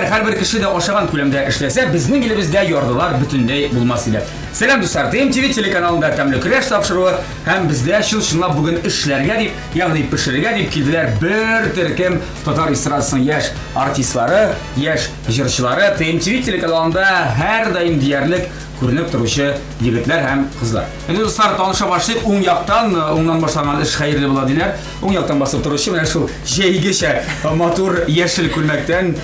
Әгәр һәрбер кеше дә ашаган күләмдә эшләсә, безнең илебездә ярлылар бөтенләй булмас иде. Сәлам, дуслар! ТМТV телеканалында Тәмле көрәш тапшыруы һәм бездә чын-чынлап бүген эшләргә дип, ягъни пешерергә дип килделәр бер төркем татар эстрадасының яшь артистлары, яшь җырчылары, ТМТV телеканалында һәрдаим диярлек күренеп торучы егетләр һәм кызлар. Инде, дуслар, таныша башлыйк. Уң яктан, уңнан башланган эш хәерле була диләр. Уң яктан басып торучы менә шул җәйгечә матур яшел күлмәктән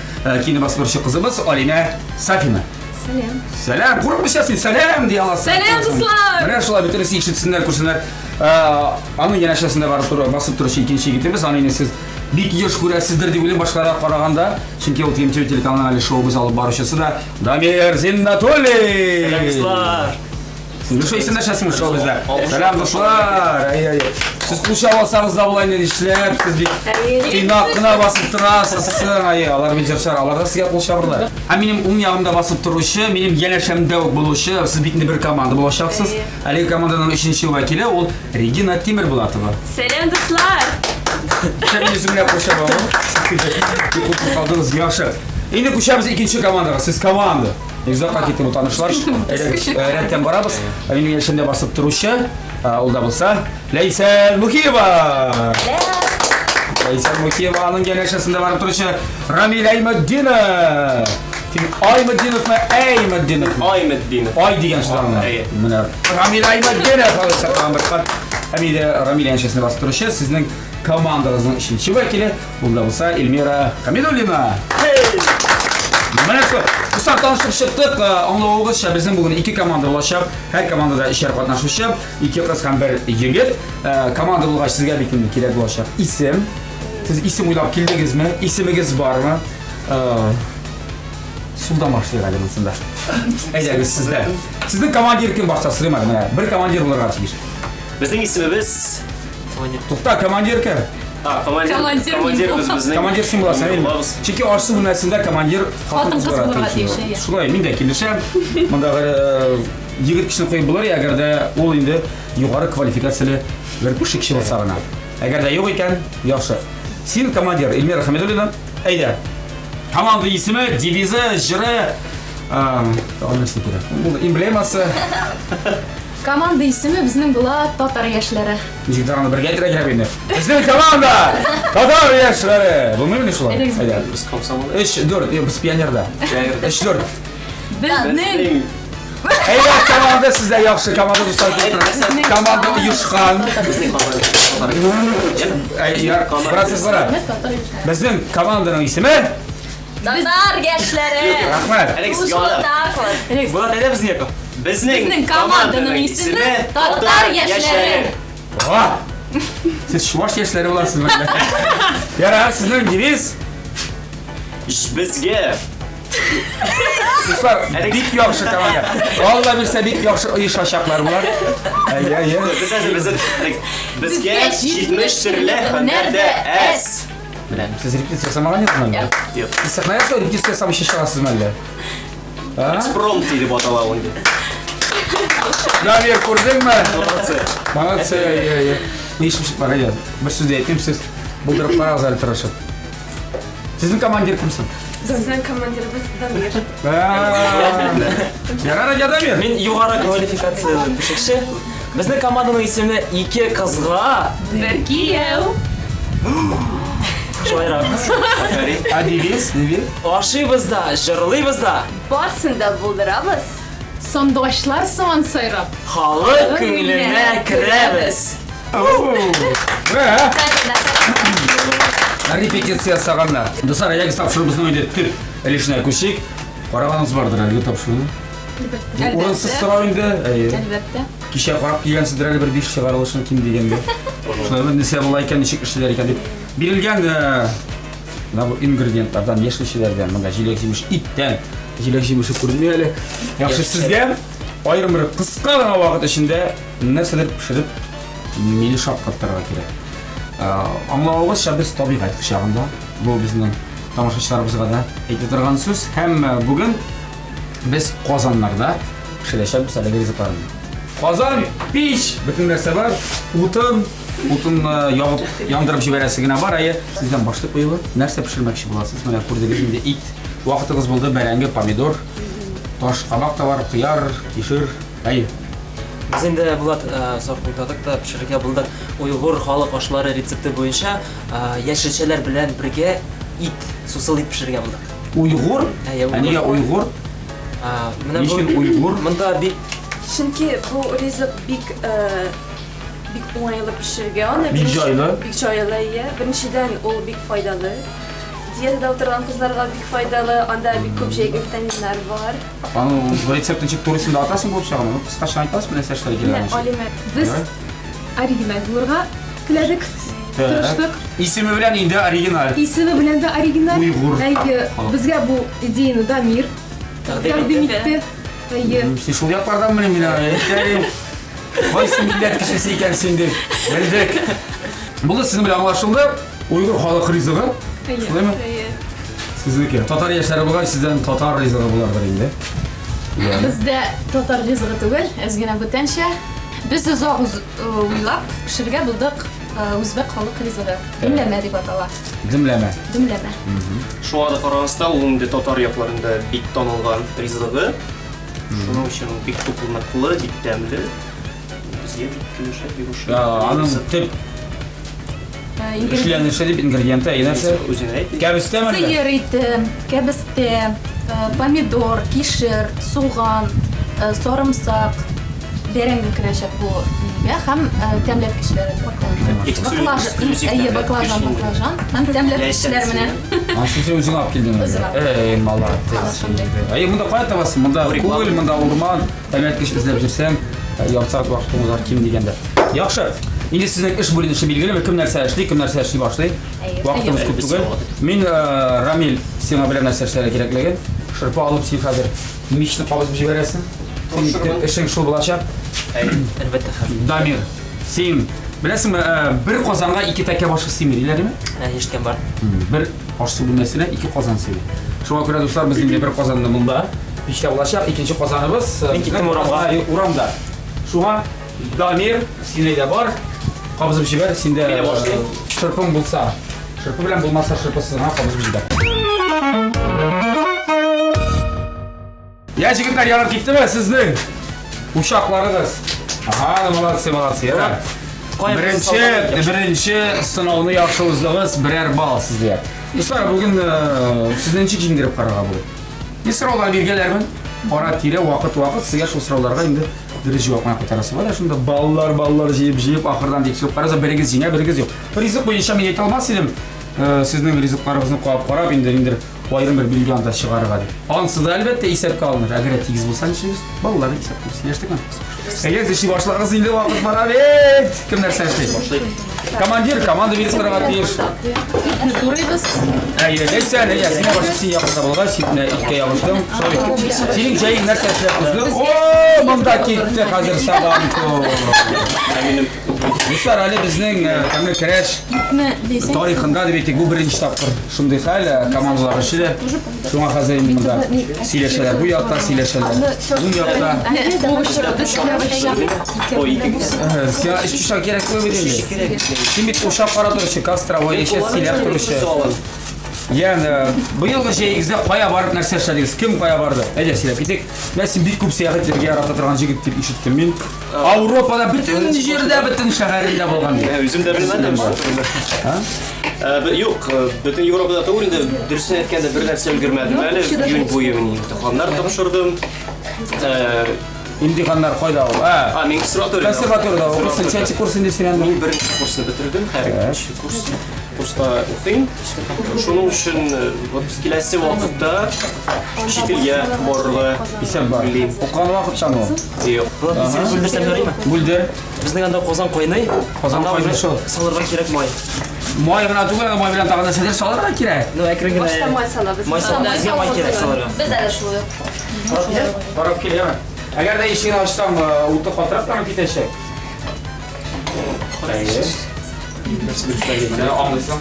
киенеп басып торучы кызыбыз Алинә Сафина. Сәлам. Сәлам, курыкмыйча син сәлам дия аласың. Сәлам, дуслар! Менә шулай бөтенесе ишетсеннәр, күрсеннәр. Аның янәшәсендә барып тор, басып торучы икенче егетебез, аны инде сез бик еш күрәсездер дип уйлыйм башкаларга караганда, чөнки ул TMTV телеканалының әле шоу-без алып баручысы да Дамир Зиннатуллин. Сәлам, дуслар! Син шул исәнләшәсеңме шоу бездә? Сәлам, дуслар! Әй, әй. Сез кул чабып алсагыз да була инде, нишләп? Сез бик тыйнак кына басып торасыз. Әй, алар бит җырчылар, алар да сезгә кул чабырлар. Ә минем уң ягымда басып торучы, минем янәшәмдә үк булучы, сез бит инде бер команда булачаксыз. Әлеге команданың өченче вәкиле ул Регина Тимербулатова. Сәлам, дуслар! Шәп инде менә кул чабам. Бик куркып калдыгыз, яхшы. Инде күчәбез икенче командага. Сез команда. Озакка китте бу танышлар. Рәттән барабыз. Минем янәшәмдә басып торучы, ул да булса, Ләйсән Мухиева. Ләйсән Мухиева аның янәшәсендә барып торучы Рамил Айметдинов. Син Айметдиновмы, Әйметдиновмы? Айметдинов. Ай дигән сүз аңла. Менә Рамил Айметдинов алайса тагын бер кат. Һәм инде Рамил янәшәсендә басып торучы сезнең командагызның өченче вәкиле Ул да булса Эльмира Хамидуллина. Менә шул. Дуслар, танышып чыктык. Аңлавыгызча, безнең бүген ике команда булачак. Һәр командада өчәр катнашучы, ике кыз һәм бер егет. Команда булгач, сезгә бит инде кирәк булачак исем. Сез исем уйлап килдегезме? Исемегез бармы? Сулдан башлыйк әле монсында. Әйдәгез, сездә. Сезнең командир кем башта сорыйм әле менә. Бер командир булырга тиеш. Безнең исемебез Тукта, командир кем? А, командир. Командир мин Командирыбыз безнең. Командир син буласың, әйеме? Булабыз. Чөнки аш-су бүлмәсендә командир хатын-кыз Хатын-кыз булырга тиеш, әйе. Шулай, мин дә килешәм. Монда егет кешене куеп булыр, әгәр дә ул инде югары квалификацияле бер пешекче булса гына. Әгәр дә юк икән, яхшы. Син командир Эльмира Хамидуллина. Әйдә. Команда исеме, девизы, җыры, тагын нәрсә кирәк? Булды, эмблемасы. Команда исеме безнең була Татар яшьләре. Ничек тә аны бергә әйтергә кирәк инде. Безнең команда Татар яшьләре. Булмыймыни шулай? Әйдә. Без комсомол. Өч, дүрт, юк, без пионерда. Өч, дүрт. Безнең Әйбәт команда, сездә яхшы команда дуслар. Команда оешкан. Безнең команда. Процесс бара. Безнең команданың исеме Татар яшьләре! Рәхмәт. Алекс, Вот так вот. Булат, әйдә безнең якка. Безнең Безнең команданың исеме Татар яшьләре. Ва! Сез чуваш яшьләре буласыз менә. Ярар, сезнең девиз Безгә Дуслар, бик яхшы команда. Алла бирсә, бик яхшы оешачаклар болар. Әйе, әйе. Без әзер, без әзер. Безгә 70 төрле һөнәр дә әз. Менә, сез репетиция ясамаган идегезме әллә? Юк. Сез сәхнәгә шулай репетиция ясамыйча чыгасызмы әллә? А? Экспромт дип атала ул инде. Дамир, күрдеңме? Молодцы. Молодцы, әйе, әйе. Ни эшләп чыкмаган әйе. Бер сүз дә әйтмим, сез булдырып карагыз әле тырышып. Сезнең командир кем соң? Безнең командирыбыз Дамир. Ярар, әйдә, Дамир. Мин югары квалификацияле пешекче. Безнең команданың исеме ике кызга. Бер кияү. Шулайрак. Афәрин. Ә девиз? Девиз? Ашыйбыз да, җырлыйбыз да. Барсын да булдырабыз. Сандугачлар сыман сайрап. Халык күңеленә керәбез. Репетиция ясаганнар. Дуслар, әйдәгез тапшыруыбызның инде төп өлешенә күчик. Караганыгыз бардыр әлеге тапшыруны. Әлбәттә. Урынсыз сорау инде. Әйе. Әлбәттә. Кичә карап килгәнсездер әле бер биш чыгарылышын ким дигәндә. Шулай нәрсә була икән, ничек эшлиләр икән дип. Бирелгән менә бу ингредиентлардан, яшелчәләрдән, монда җиләк-җимеш, иттән, җиләк-җимеше күренми әле. Яхшы, сезгә аерым бер кыска гына вакыт эчендә нәрсәдер пешереп мине шаккаттырырга кирәк. Аңлавыгызча, без табигать кочагында. Бу безнең тамашачыларыбызга да әйтә торган сүз. Һәм бүген без казаннарда пешерәчәкбез әлеге ризыкларны. Казан, пич, бөтен нәрсә бар. Утын, утынны ягып, яндырып җибәрәсе генә бар. Әйе, сездән башлык куелы. Нәрсә пешермәкче буласыз? Менә күрдегез инде ит. Вакытыгыз булды, бәрәңге, помидор, таш кабак та бар, кыяр, кишер. Әйе. Без инде Булат озак уйладык та пешерергә булдык. Уйгур халык ашлары рецепты буенча яшелчәләр белән бергә ит, сусыл ит пешерергә булдык. Уйгур? Әйе, Ә нигә уйгур? Менә бу уйгур? Монда бик Чөнки бу ризык бик бик уңайлы пешерергә аны. Бик җайлы. Бик җайлы, әйе. Беренчедән, ул бик файдалы. Диетада утырган кызларга бик файдалы, анда бик күп җәйге витаминнар бар. Аның рецептын ничек турысын да атасың булып чыга, ну кыскача айтасың, нәрсә эшләргә кирәк аның өчен? Алимә. Без оригиналь булырга теләдек, тырыштык. Исеме белән инде оригиналь. Исеме белән дә оригиналь. Уйгур. Әйе, безгә бу идеяны Дамир тәкъдим итте. Әйе. Син шул яклардан мени мин әйтәм. Кайсы милләт кешесе икән син дип белдек. Булды, сезнең белән аңлашылды. Уйгыр халык ризыгы. Шулаймы? Сезнеке. Татар яшьләре булгач, сездән татар ризыгы булардыр инде. Бездә татар ризыгы түгел, әз генә бүтәнчә. Без озак уйлап пешерергә булдык үзбәк халык ризыгы. Димләмә дип атала. Димләмә. Димләмә. Шуңа да карамастан, ул инде татар якларында бик танылган ризыгы. Шуның өчен ул бик туклыклы, бик тәмле. Безгә бик килешә, бик ошый. Аның төп эшләнеше дип ингредиенты әй нәрсә? Үзең әйт. Кәбестәме әллә? Сыер ите, кәбестә, помидор, кишер, суган, сарымсак, бәрәңге керәчәк бу нигә һәм тәмләткечләр. Баклажан, әйе, баклажан, баклажан һәм тәмләткечләр менә. А син үзең алып килдең. Үзем алып. Эй, молодец. Әй, монда кая табасың? Монда күл, монда урман. Тәмләткеч эзләп йөрсәң, ярты сәгать вакытың узар ким дигәндә. Яхшы. Инде сезнең эш бүленеше билгелеме? Кем нәрсә эшли, кем нәрсә эшли башлый? Вакытыбыз күп түгел. Мин, Рамил, сиңа беләм нәрсә эшләргә кирәклеген. Шырпы алып син хәзер мичне кабызып җибәрәсең. Синең эшең шул булачак. Әлбәттә, хәзер. Дамир, син беләсеңме, бер казанга ике тәкә башы сыймый диләр, димме? Ишеткән бар. Бер аш-су бүлмәсенә ике казан сыймый. Шуңа күрә, дуслар, без инде бер казанны монда пичтә булачак, икенче казаныбыз Мин киттем урамга. Урамда. Шуңа Дамир, син әйдә бар, кабызып җибәр, синдә шырпың булса, шырпы белән булмаса шырпысыз гына кабызып җибәр. Я, җегетләр, янып киттеме сезнең учакларыгыз? Ага, ну молодцы, молодцы. Ярар. Беренче, беренче сынауны яхшы уздыгыз, берәр балл сезгә. Дуслар, бүген сезне ничек җиңдереп карарга була? Ни сораулар биргәләрмен? Ара тирә вакыт-вакыт сезгә шул сорауларга инде дөрес җавап кына кайтарасы бар. Шунда баллар, баллар җыеп-җыеп ахырдан тикшереп караса, берегез җиңә, берегез юк. Ризык буенча мин әйтә алмас идем. Сезнең ризыкларыгызны карап карап инде инде аерым бер билге анда чыгарырга дип. Ансы да әлбәттә исәпкә алыныр. Әгәр дә тигез булса нишлибез? Балларны исәплибез. Сөйләштекме? Әйдәгез, эшли башлагыз инде, вакыт бара бит. Кем нәрсә эшли? Командир, команда биреп торырга тиеш. Итне турыйбыз. Әйе, нәрсә, әйе, син башы син якында булгач, итне иткә ябыштың. Синең җәең нәрсә эшләп узды? О, монда китте хәзер сабан туй. Дуслар, әле безнең тәмле көрәш тарихында дип әйтик, бу беренче тапкыр шундый хәл, командалар эше дә. Шуңа хәзер инде монда сөйләшәләр. Бу якта сөйләшәләр. Бу якта. Сиңа өч пычак кирәк түгел бит инде. Син бит учак карап торучы, костровой, яшә сөйләп торучы. Яны, быелгы җәегездә кая барып нәрсә эшләдегез? Кем кая барды? Әйдә, сөйләп китик. Менә син бик күп сәяхәт итәргә ярата торган җегет дип ишеттем мин. Ауропада бөтен җирдә, бөтен шәһәрендә булган. Үзем дә белмәдем. Юк, бөтен Европада түгел инде, дөресен әйткәндә бер нәрсә өлгермәдем әле. Июнь буе мин имтиханнар тапшырдым. Имтиханнар кайда ул? А, мин консерваториядә. Консерваториядә укыйсың. Ничәнче курс инде син анда? Мин беренче курсны бетердем, хәзер икенче курс. Курста укыйм. Шуның өчен вот киләсе вакытта чит илгә барырга исәп бар. Укыган вакыттамы ул? Юк. Булат, мин сине бүлдерсәм ярыймы? Бүлдер. Безнең анда казан кайный. Казан кайный шул. Салырга кирәк май. Май гына түгел, май белән тагын нәрсәдер салырга кирәк. Ну, әкрен генә. Башта май салабыз. Май салабыз. Безгә май кирәк салырга. Без әле шулай ук. Карап кил, яме. Әгәр дә ишеген ачсаң, уты катырак янып китәчәк. Әйе. Менә аңлыйсың.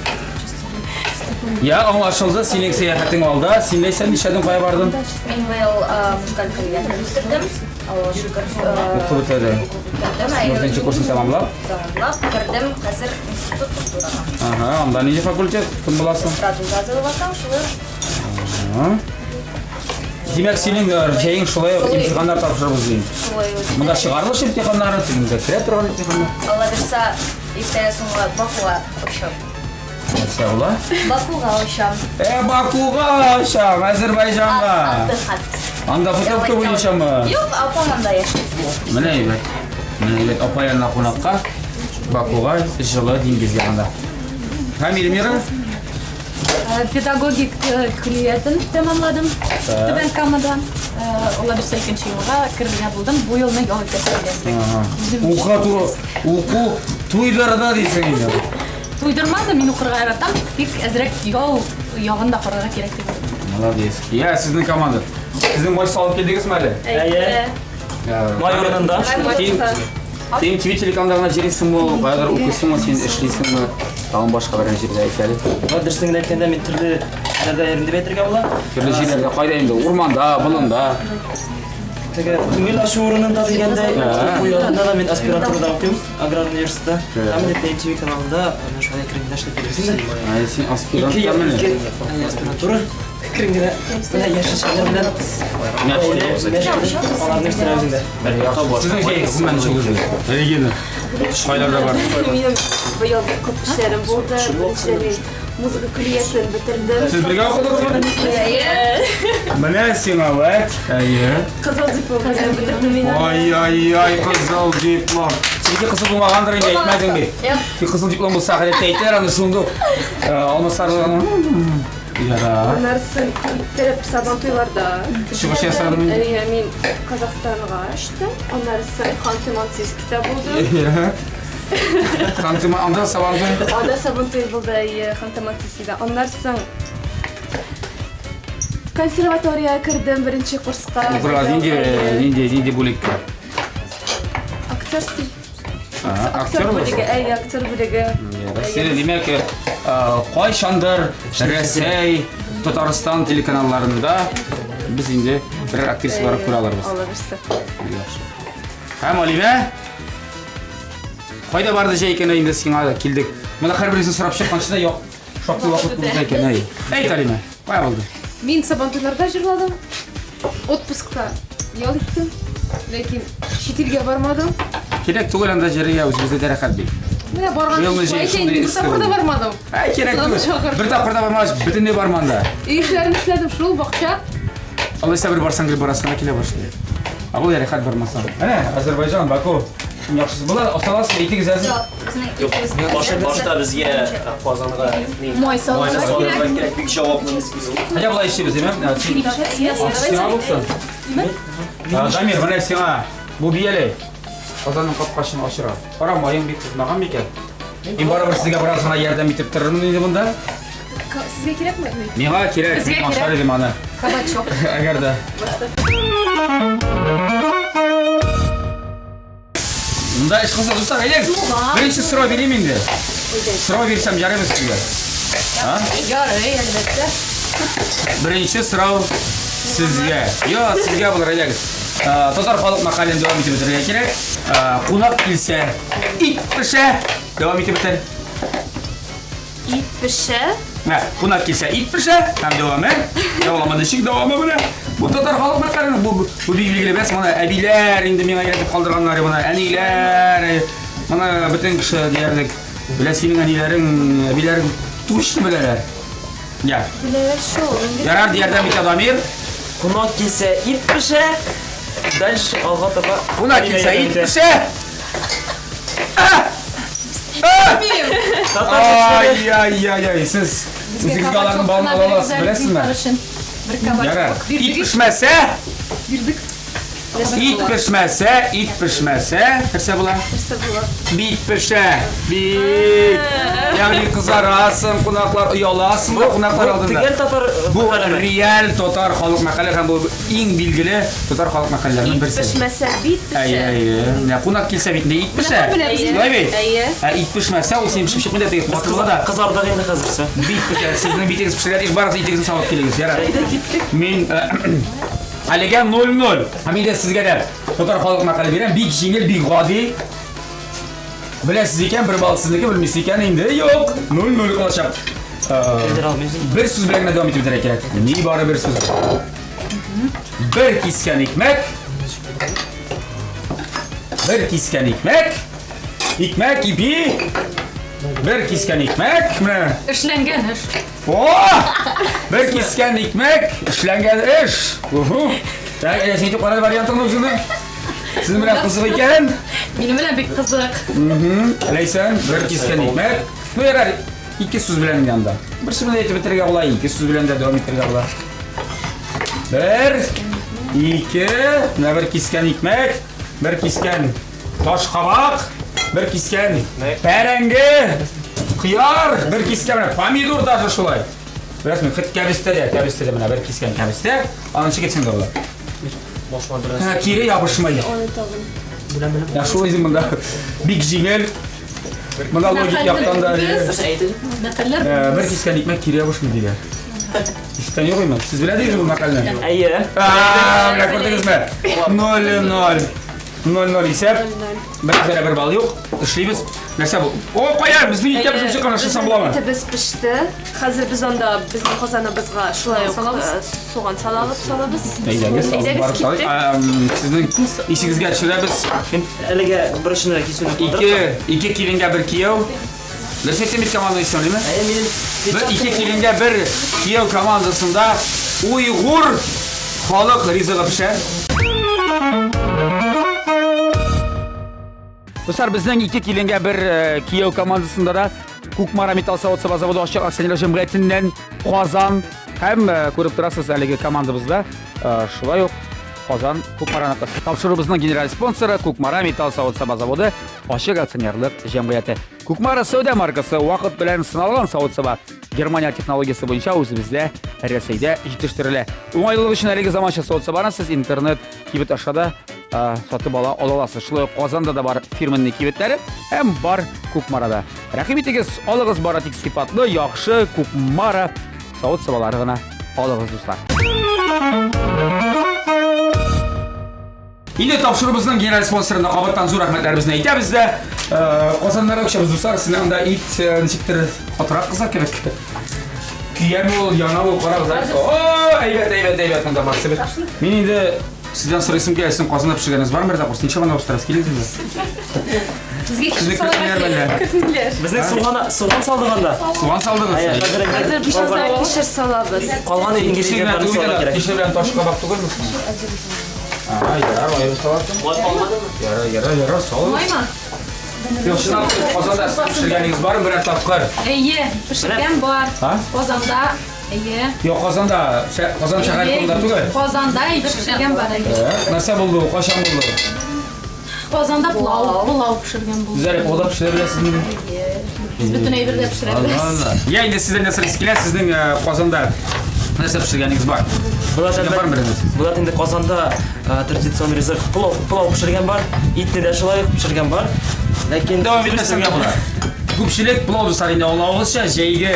Я, аңлашылды, синең сәяхәтең алда. Син Ләйсән нишләдең, кая бардың? Мин быел музыкаль колледжны бетердем. Аллага шөкер. Укып бетердең. Бетердем. Дүртенче курсын тәмамлап? Тәмамлап, кердем хәзер институт культурага. Ага, анда нинди факультет? Кем буласың? Эстрада джазовый вокал, шулай ук. Димәк, синең җәең шулай ук имтиханнар тапшырып узды. Шулай үтте. Монда чыгарылыш имтиханнары, тегендә керә торган имтиханнар. Алла бирса, иртәгә соңга Бакуга очам. Нәрсә була? Бакуга очам. Э, Бакуга очам, Азербайҗанга. Аты хат. Анда путевка буенчамы? Юк, апам анда яши. Менә әйбәт. Менә әйбәт. Апа янына кунакка Бакуга җылы диңгез ягында. Һәм Эльмира? Педагогик көллиятен тәмамладым Түбән Камада. Алла бирсә, икенче елга керергә булдым. Бу елны ял итәсе килә. Ука туры, уку туйдырды дисең инде. Туйдырмады, мин укырга яратам. Тик әзрәк ял ягын да карарга кирәк дип уйлыйм. Молодец. Я, сезнең команда. Сезнең май салып килдегезме әле? Әйе. Май урынында. Син ТВ телеканалда гына йөрисеңме, каядыр укыйсыңмы, син эшлисеңме? Тагын башка берәр җирдә әйт әле. Болар дөресен генә әйткәндә, мин төрле җирләрдә йөрим дип әйтергә була. Төрле җирләрдә кайда инде? Урманда, болында. Теге күңел ачу урынында дигәндәй, уку ягында да мин аспирантурада укыйм, аграр университетта. Һәм инде ТНТВ каналында менә шулай әкрен генә эшләп йөрибез инде. Ә, син аспирант Ике ел, менә. ике әйе, аспирантура. Әкрен генә менә яшелчәләр белән аларны үстерәбез инде. Сезнең җәй гомумән ничек узды? Регина, кайларда бар? Минем быел бик күп эшләрем булды. Беренчедән мин музыка көллиятен бетердем. Сез бергә укыдыгызмы? Әйе. Менә сиңа вәт. Әйе. Кызыл диплом белән бетердем мин аны. Ай-яй-яй, кызыл диплом. Синеке кызыл булмагандыр инде, әйтмәдең бит. Юк. Тик кызыл диплом булса, гадәттә әйтәләр аны шундук. Алмасарлыгын. Ярар. Аннары иттереп Сабантуйларда. Чыгыш ясадың инде. Әйе, мин Казахстанга очтым. Аннары Ханты-Мансийскида булдым. Әйе. Ханты анда Сабантуй. Анда Сабантуй булды, әйе, Ханты-Мансийскида. Аннары соң консерватория кердем беренче курска. Укырга нинди нинди нинди бүлеккә? Актерский. Ага, Актер Актер бүлеге, буласың? әйе, актер бүлеге. Сине, димәк, кайчандыр Рәсәй, Татарстан телеканалларында без инде берәр актриса буларак күрә алырбыз. Алла бирсә. Яхшы. Һәм Алимә, кайда барды җәй көне инде сиңа да килдек. Монда һәрберебезне сорап чыкканчы да як шактый вакыт узды икән. Әй, әйт, Алимә, кая булды? Мин Сабантуйларда җырладым. Отпускта ял иттем. Ләкин чит илгә бармадым. Кирәк түгел анда җырырга, үзебездә дә рәхәт бит. Менә барган Быелны җәй әйтәйин, шундый бер эссе тапкыр да булды. бармадым. Әй, кирәк Кызганыч түгел. ахыр. Бер тапкыр да бармагач, бөтенләй барма анда. Өй эшләрен эшләдем, шул бакча. Алайса бер барсаң, гел барасың да килә башлый. Ә бу рәхәт бармасаң. Әнә, Азербайҗан, Баку. Иң яхшысы була, асаласыз, әйтегез әзер. Юк, башта безгә Казанга Май салырга салырга кирәк. кирәк, бик җаваплы мизгел. Хотя болай эшлибез, димә? Син сиңа булсын. Дамир, менә сиңа бу бияләй. Казанның капкачын ачыра. Кара, маең бик кызмаган микән? Мин барыбер сезгә бераз гына ярдәм итеп торырмын инде монда. Сезгә кирәкме? Миңа кирәк, Безгә мин ашар кирәк. идем аны. Кабачок. Әгәр дә. Монда эш кызык, дуслар, әйдәгез. Беренче сорау бирим инде. Сорау бирсәм ярыймы сезгә? А? Ярый, әлбәттә. Беренче сорау сезгә. Йо, сезгә булыр, әйдәгез. Татар халык мәкален дәвам итеп бетерергә кирәк. Кунак килсә, ит пешә. Дәвам итеп бетер. Ит пешә. Менә, кунак килсә, ит пешә. Һәм дәвамы. Дәвамы ничек дәвамы менә? Бу татар халык мәкале, бу бу бик билгеле бәс, моны әбиләр инде миңа өйрәтеп калдырганнар, моны әниләр, моны бөтен кеше диярлек белә, синең әниләрең, әбиләрең точно беләләр. Я. Беләләр шул. Ярар, ярдәм итә Дамир. Кунак килсә, ит пешә. Дальше алга таба. Кунак килсә, ит пешә. Татар яшьләре. Ай-яй-яй-яй, сез үзегезгә аларның балын ала аласыз, беләсезме? Бер Ярар. кабачок. Ит Бирдек. пешмәсә, Бирдек. ит пешмәсә, ит пешмәсә, нәрсә була? Нәрсә була? Бит пешә. Бит. Ягъни кызарасың, кунаклар ояласың да кунаклар Бу алдында. төгәл татар Бу мәкалеме? реаль татар халык мәкале һәм бу иң билгеле татар халык мәкальләренең Ит берсе. пешмәсә, бит пешә. Әйе, әйе. Менә кунак килсә бит инде ит пешә. беләбез. Шулай бит? Әйе. Ә ит пешмәсә, ул синең пешеп чыкмый да теге каты була да. Кызардык инде хәзер всё. Бит пешә. Сезнең битегез пешергә тиеш, барыгыз итегезне салып килегез. Ярар. Мин әлегә 0-0. Һәм инде сезгә дә татар халык мәкале бирәм. Бик җиңел, бик гади. Беләсез икән, бер балл сезнеке, белмисез икән, инде юк. 0-0 калачак. Бер сүз белән генә дәвам итеп бетерергә кирәк. Ни бары бер сүз. Бер кискән икмәк. Бер кискән икмәк. Икмәк, ипи. Бер кискән икмәк. Менә. Эшләнгән эш. О! Бер кискән икмәк, эшләнгән эш. Уху. Так, ә син әйтеп кара вариантыңны үзеңнең. Сезнең белән кызык икән. Минем белән бик кызык. Ләйсән, бер кискән икмәк. Ну, ярар, ике сүз белән инде анда. Бер сүз белән әйтеп бетерергә була, ике сүз белән дә дәвам итәргә була. Бер, ике, менә бер кискән икмәк, бер кискән таш кабак, бер кискән бәрәңге, кыяр, бер кискән менә помидор даже шулай. Беләсеңме, хет кәбестә дә, кәбестә дә менә бер кискән кәбестә, аны ничек итсәң дә була. Башыма бераз. Ә, кире ябышмый. Аны тагын. Беләм, беләм. Я шул инде монда бик җиңел. Монда логик яктан да Без мәкальләр Э, бер кискән икмәк кире ябышмый диләр. Ишеткән юк инде. Сез беләдегезме бу мәкальне? Әйе. А, менә күрдегезме? 0-0. 0-0 исәп. Бер бер бер балл юк. Эшлибез. Нәрсә бу? О, кая? Безнең иткә пешеп чыккан ашасам буламы? Итебез пеште. Хәзер без анда безнең казаныбызга шулай ук Салабыз. э, суган салабыз, салабыз. Әйдәгез, алып Әйдәгез, барып салыйк. киттек. Ә, м, Сезнең исегезгә төшерәбез. Мин әлегә беренчене кисүне калдырып. Ике, ике киленгә бер кияү. Дөрес әйттем бит команда исемен, димме? Әйе, минем Бер ике киленгә бер кияү командасында уйгур халык ризыгы пешә. Дуслар, безнең ике киленгә бер э, кияү командасында да Кукмара металл савыт-саба заводы ачык акционерлар җәмгыятеннән Казан һәм э, күреп торасыз әлеге командабызда э, шулай ук Казан Кукмараныкы. Тапшыруыбызның генераль спонсоры Кукмара металл савыт-саба заводы ачык акционерлык җәмгыяте. Кукмара сәүдә маркасы вакыт белән сыналган савыт-саба. Германия технологиясе буенча үзебездә Рәсәйдә җитештерелә. Уңайлылык өчен әлеге заманча савыт-сабаны сез интернет кибет аша да э, сатып ала аласыз. Шулай ук Казанда да бар фирменный кибетләре һәм бар Кукмарада. Рәхим итегез, алыгыз бары тик сыйфатлы, яхшы Кукмара савыт-сабалары гына алыгыз, дуслар. Инде тапшыруыбызның генераль спонсорына кабаттан зур рәхмәтләребезне әйтәбез дә. Э, Казаннарга күчәбез, дуслар. Сезнең анда ит э, ничектер катырак кызар кебек. Көяме ул, яна ул, карагыз. ә. О, әйбәт, әйбәт, әйбәт монда бар себер. Мин инде сездән сорыйсым килә, сезнең Казанда пешергәнегез бармы бер тапкыр? Ничә гына пешерәсез? Килегез инде. Безгә Сезне кишер көтмиләр салырга мәллә? кирәк. Безнең суган суган салдык анда. Суган салдыгыз. Әйе, хәзер инде Хәзер без анда кишер салабыз. калган Кишер генә ингредиентларны түгел салырга дә, кирәк. кишер белән таш кабак түгелме соң? Ага, ярар, аерып саласың. Ярар, ярар, ярар, салыгыз. Маймы? Юк, чынлап торып, Казанда сез пешергәнегез бармы берәр тапкыр? Әйе, пешергән бар. А? Казанда, әйе. Юк, Казанда, шә- Казан шәһәре Әйе, турында түгел. Казанда әйбер пешергән бар. әйе. Э, Нәрсә булды ул? Кайчан булды? Казанда пылау, пылау пешергән булды. Сез әле пылау пешерә беләсезме? Без бөтен әйбер дә пешерә беләбез. Я инде сездән нәрсә килә, сезнең э, Казанда нәрсә пешергәнегез бар? Булат Пешергән бармы берегез? Булат инде Казанда э, традицион ризык пылау, пылау пешергән бар, итне дә шулай ук пешергән бар. Ләкин Дәвам итмәсәм дә була. Күпчелек пылау дуслар инде аңлавыгызча җәйге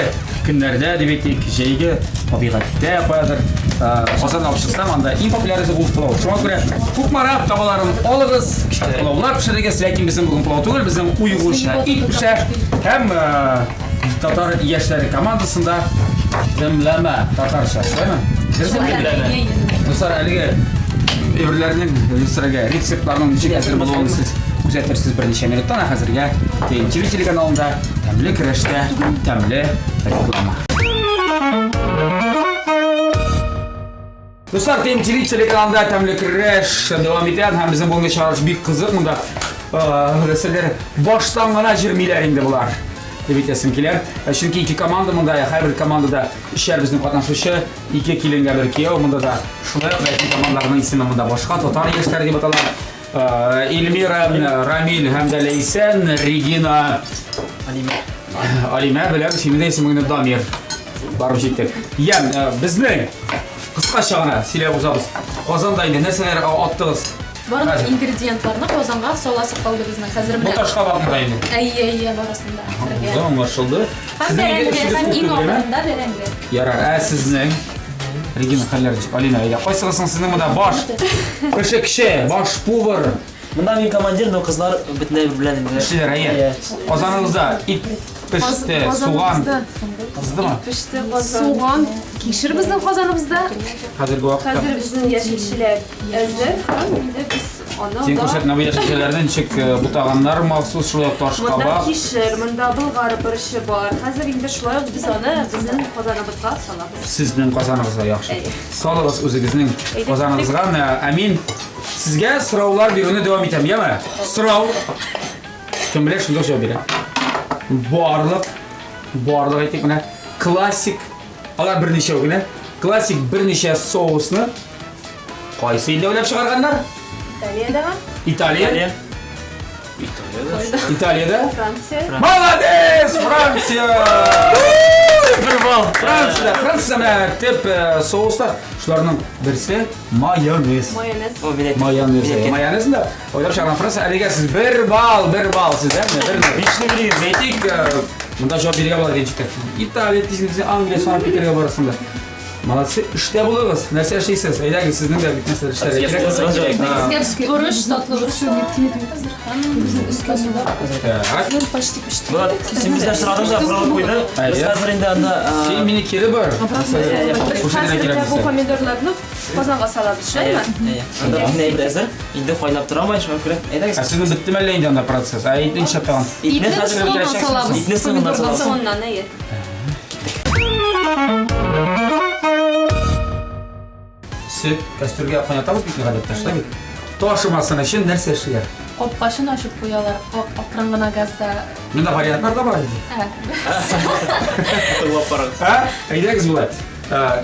көннәрдә дип әйтик, җәйге табигатьтә каядыр э, Казанда алып чыксам, анда иң популяр ризык ул пылау. Шуңа күрә Кукмара табаларын алыгыз, пылаулар пешерегез, ләкин безнең бүген пылау түгел, безнең уйгурча ит пешә һәм э, татар яшьләре командасында дымлама татарча, шулаймы? Дөресме? Әйе, әйе. Дуслар, әлеге әйберләрнең, рецептларга, рецептларның ничек әзер булуын сез күзәтерсез берничә минуттан, ә хәзергә TNTV телеканалында тәмле көрәштә тәмле реклама. Дуслар, TNTV телеканалында тәмле көрәш дәвам итә һәм безнең бүгенге чыгарылыш бик кызык монда. Рәсәләр баштан гына җирмиләр инде болар. Дип әйтәсем килә. Ә Чөнки ике команда монда, һәрбер командада өчәр безнең катнашучы, ике киленгә бер кияү монда да. Шулай ук ләкин командаларның исеме монда башка, татар яшьләре дип атала. Э, Эльмира, Рамиль һәм дә Ләйсән, Регина, Алимә. Алимә белән синең дә исемеңне Дамир. Барып җиттек. Я, э, безнең кыскача гына сөйләп узабыз. Казанда инде нәрсәләр аттыгыз? Барлык Хәзер. ингредиентларны Казанга саласы калды безнең хәзер Бу менә. ташка бакмада инде. Әйе, әйе, барысын да. Булды, аңлашылды. Һәм Сезнең бәрәңге, эшегез һәм күп иң түгел, әйме? ахырында бәрәңге. Ярар, ә сезнең? Регина хәлләр ничек? Алина, әйдә, кайсыгыз соң сезнең монда баш? Пешекче, баш повар. Монда мин командир, но кызлар бөтенләй белән инде. Эшлиләр, әйе. Казаныбызда ит пеште, суган. Кыздымы? Пеште казан. Суган, кишер безнең казаныбызда. Хәзерге вакытта. Хәзер безнең яшелчәләр әзер һәм инде без аны Син да күрсәт, бу яшелчәләрне ничек бутаганнар махсус шулай ук Монда ташкабак. кишер, монда болгар борычы бар. Хәзер инде шулай ук без аны безнең казаныбызга салабыз. Сезнең казаныгызга яхшы. Әйе. Салыгыз үзегезнең Әйдә. казаныгызга. Менә, Ә мин сезгә сораулар бирүне дәвам итәм, яме? Сорау. Кем белә, шунда җавап бирә. Барлык, барлык әйтик менә классик, алар берничә генә, классик берничә соусны кайсы илдә уйлап чыгарганнар? Италиядәме? Италия. Италиядә. Италиядә. Франция. Молодец, Франция! Бер балл. Францияда, Францияда менә төп соуслар, шуларның берсе майонез. Майонез. О, мин әйттем. Майонез. Мин әйткән. Майонез да уйлап чыгарган Франция. Әлегә сез бер балл, бер балл сездә, менә бер ноль. Бишне бирегез. Әйтик, монда җавап бирергә була дигән читтә. Италия, тиз Англия, Санкт Петербургка барасың да. Молодцы, эштә булыгыз. Нәрсә эшлисез? Әйдәгез, сезнең дә бит нәрсә эшләргә кирәк. Безгә борыч, татлы борыч. Так. Почти пеште. Булат, син бездән сорадың да, борылып куйды. Без Әйе. хәзер инде анда Син мине кире бар. Әйе. Без Күрсәтергә хәзер кирәк менә бу дисә. помидорларны казанга салабыз, шулаймы? Әйе. Анда бөтен әйбер әзер. Инде кайнап тора май, шуңа күрә. Ә Әйдәгез. сезнең беттеме әллә инде анда процесс? Ә итне ничә тагын? Итне Итне хәзер соңыннан бетерәчәксез. салабыз. Итне соңыннан Помидорлар салабыз. Соңыннан, әйе. Сөт кәстрүлгә кайнатабыз бит гадәттә, шулай бит? Ташымасын өчен нәрсә эшлиләр? Капкачын ачып куялар, акрын гына газда. Монда вариантлар да бар инде. Ә, Тыңлап карагыз. Ә, әйдәгез болай.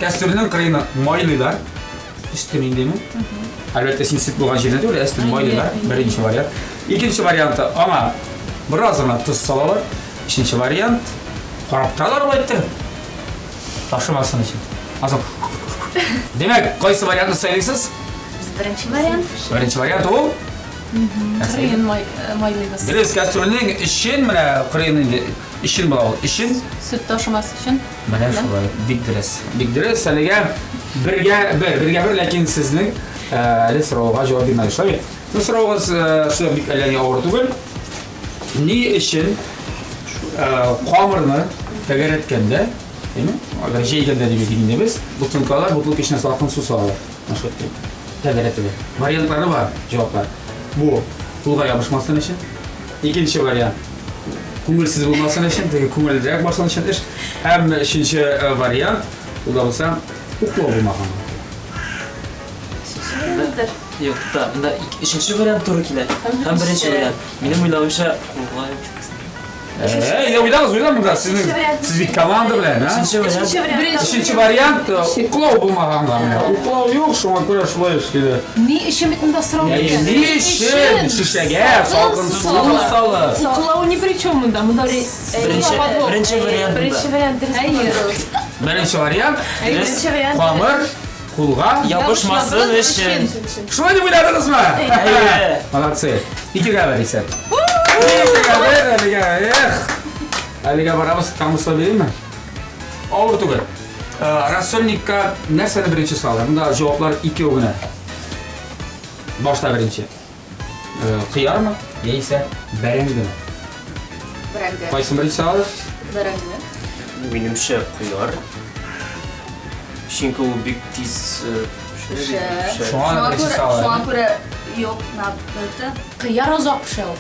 Кәстрүлнең кырыена майлыйлар. Өстен индеме? Әлбәттә, син сөт булган җирдә түгел, өстен майлыйлар. Беренче вариант. Икенче варианты аңа бераз гына тоз салалар. Өченче вариант карап торалар болай иттереп. Ташымасын өчен. Азып. Димәк, кайсы вариантны сайлыйсыз? Без беренче вариант. Беренче вариант ул. Кырыен майлыйбыз. Дөрес, кәстрүлнең эчен менә кырыен инде эчен була ул. Эчен Сөт ташымас өчен. менә шулай. Бик дөрес. Бик дөрес. Әлегә бергә бер, бергә бер, ләкин сезнең әле сорауга җавап бирмәде. Шулай бит? Бу сораугыз шулай бик әллә ни авыр түгел. Ни өчен камырны тәгәрәткәндә, әйме? Әгәр җәйгәндә дип әйтик инде без, бутылкалар, бутылка эченә салкын су салалар. Менә шулай итеп тәгәрәтелә. Вариантлары бар, җаваплар. Бу кулга ябышмасын өчен. Икенче вариант күңелсез булмасын өчен, теге күңеллерәк башлан өчен эш. Һәм өченче вариант, ул да булса уклау булмаган. Юк, тукта, монда өченче вариант туры килә. Һәм беренче вариант. Минем уйлавымча, кулга ябышмасын. Әйдә, уйлагыз, уйла монда. Сезнең сез бит команда белән, а? Өченче вариант. Өченче вариант. Өченче вариант уклау булмаганга менә. Уклау юк, шуңа күрә шулай эшлиләр. Ни өчен бит монда сорау Әйе, биргән? Ни өчен шешәгә салкын су салып? Уклау ни при чем монда? Монда Беренче, беренче вариант монда. Беренче вариант дөрес Әйе. булды. Беренче вариант Беренче вариант. камыр кулга Ябышмасын өчен. Шулай дип уйладыгызмы? Әйе. Молодцы. Икегә бер исәп. Икегә бер, әлегә, эх. Әлегә барабыз, камыса бирәме? Авыр түгел. Рассольникка нәрсәне беренче салалар? Монда җаваплар икәү генә. Башта беренче. Кыярмы, яисә бәрәңгеме? Бәрәңге. Кайсын беренче салалар? Бәрәңге. Минемчә кыяр. Чөнки ул бик тиз пешә. Пешә. Шуңа да беренче Шуңа салалар. күрә юк, надо. Кыяр озак пешә ул.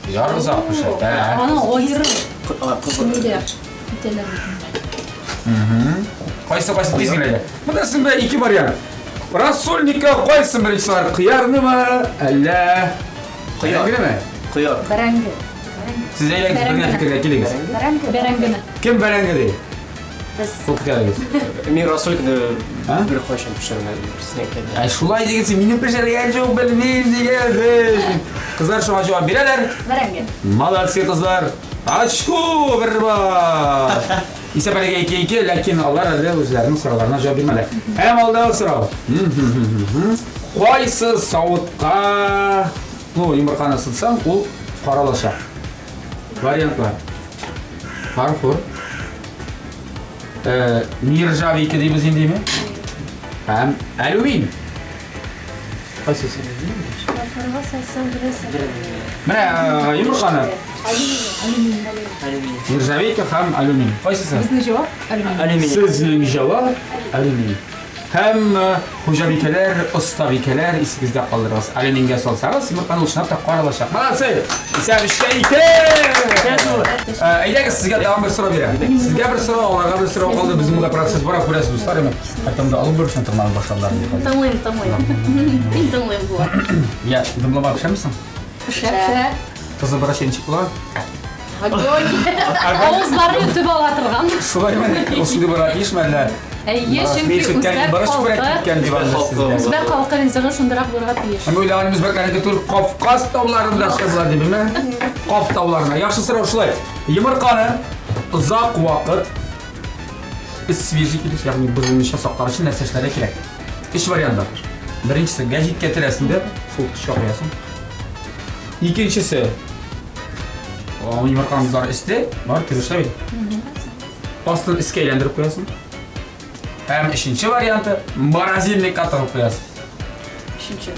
Кыяр озак пешә. Так. Аны аерып Кызыл. нидә итәләр бит инде. Кайсы кайсы тиз генә. Монда сезнең белән ике вариант. Рассольникка кайсын беренче салалар? Кыярнымы, әллә Кыяр. бәрәңгенеме? Кыяр. Бәрәңге. Сез әйләгез, бер генә фикергә килегез. Бәрәңге. Бәрәңгене. Кем бәрәңге ди? Без. Кул күтәрегез. Мин рассольникны А? бер кайчан пешермәдем, дөресен әйткәндә. Ә шулай дигәнсең, минем пешергән юк, белмим дигәнсең. Кызлар шуңа җавап бирәләр. Бәрәңге. Молодцы кызлар. Очко бер бар. Исәп әлегә 2-2, ләкин алар әле үзләренең сорауларына җавап бирмәделәр. Һәм алдагы сорау. Кайсы савытка, ну, йомырканы сытсаң, ул каралаша? Вариантлар. Фарфор. Нержавейка дибез индеме? Һәм алюмин. Кайсысы? Шарфарга салсаң бераз. Менә йомырканы. Алюминий. Нержавейка һәм алюминий. Кайсысы? Безнең җавап алюминий. Алюминий. Сезнең җавап алюминий. Һәм хуҗабикәләр, остабикәләр исегездә калдырыгыз. Алюминьгә салсагыз, йомырканы ул чынлап та каралачак. Молодцы! Исәп өчкә ике! Әйдәгез, сезгә тагын бер сорау бирәм. Сезгә бер сорау, аларга бер сорау калды. Безнең монда процесс бара, күрәсез, дуслар. Әмма Хәтта алып бер өчен тырнагын башладылар. Тыңлыйм, тыңлыйм. Мин тыңлыйм Булат. Я, дымлама пешәмсең? Пешә. Пешә. Кызы бераз ничек була? Огонь. Авызлары өтеп ала торган. Шулай мы? Ул шундый булырга тиешме әллә? Әйе, чөнки үзбәк халкы киткән дип Үзбәк халкы ризыгы шундыйрак булырга тиеш. Һәм уйлаган үзбәкләрнеке түгел, Кавказ тауларында шулай була дип, әйме? Каф тауларында. Яхшы сорау шулай. Йомырканы озак вакыт свежий килеш, ягъни бозылмыйча саклар өчен нәрсә эшләргә кирәк? Өч вариант бар. Беренчесе, гәҗиткә төрәсең дә, суыткычка куясың. Икенчесе, йомырканың бар өсте, бар төрешле бит. Астын өскә әйләндереп куясың. Һәм өченче варианты, морозильникка тыгып куясың. Өченче.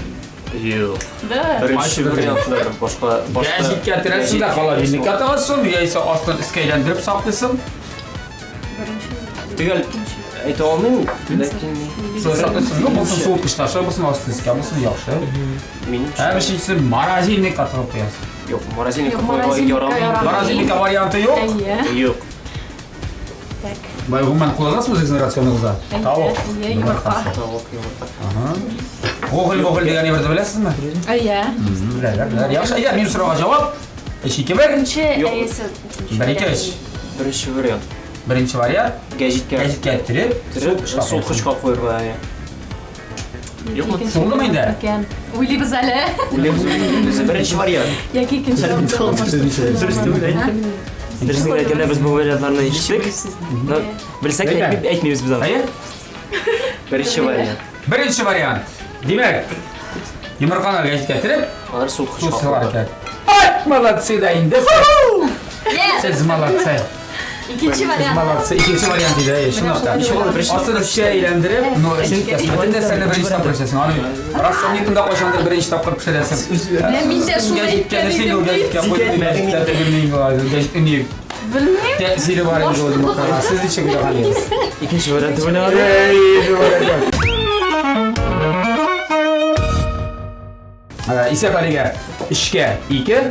Юк. Да. Беренче вариантлар башка башка. Гәҗиткә төрәсең дә холодильникка тыгасың, яисә астын өскә әйләндереп саклыйсың. Төгәл әйтә алмыйм, ләкин Шулай саклыйсың. Ну, булсын суыткычта, шулай булсын асты өскә, булсын яхшы. минемчә. Һәм өченчесе морозильникка тыгып куясың. Юк, морозильникка Юк, куярга морозильникка ярамый. ярамый. Морозильникка варианты юк. Әйе. Юк. Так. Бай, гомумән кулланасызмы үзегезнең рационыгызда? Әйе, Тавык. әйе, йомырка. Тавык йомырка. Ага. Гоголь, гоголь дигән әйберне беләсезме? Әйе. Беләләр, беләләр. Яхшы, әйдә, минем сорауга җавап. 3 2 1. Беренче Юк. әйесе. 1 2 3. Беренче вариант. Беренче вариант. Гәҗиткә Гәҗиткә төреп, төреп, суыткычка куярга. әйе. Юкмы? Булдымы инде? Икән. Уйлыйбыз әле. Уйлыйбыз. Беренче вариант. Яки икенче Дөрес түгел әйттем. Дөресен әйткәндә без бу вариантларны ишеттек. Но белсәк Әйдә. әйтмибез без аны. Әйе? Беренче вариант. Беренче вариант. Димәк, йомырканы гәҗиткә төреп, Алар суыткычка суыткычка куярга. кирәк. Ай, молодцы да инде. Сез молодцы. Икенче Сез вариант. молодцы. Икенче вариант иде, әйе, чынлап та. Астын өскә әйләндереп, но бөтен нәрсәне беренче тапкыр пешерәсең. Аны рассольникны да кайчандыр беренче тапкыр пешерәсең. Менә мин дә шуны Гәҗиткә әйткән нәрсә идем ул гәҗиткә куйдым, гәҗиткә тегелми, гәҗит ни Белмим. тәэсире бар инде ул йомыркага. Сез ничек уйлаган идегез? Икенче вариант дип уйлаган. Исәп әлегә өчкә ике.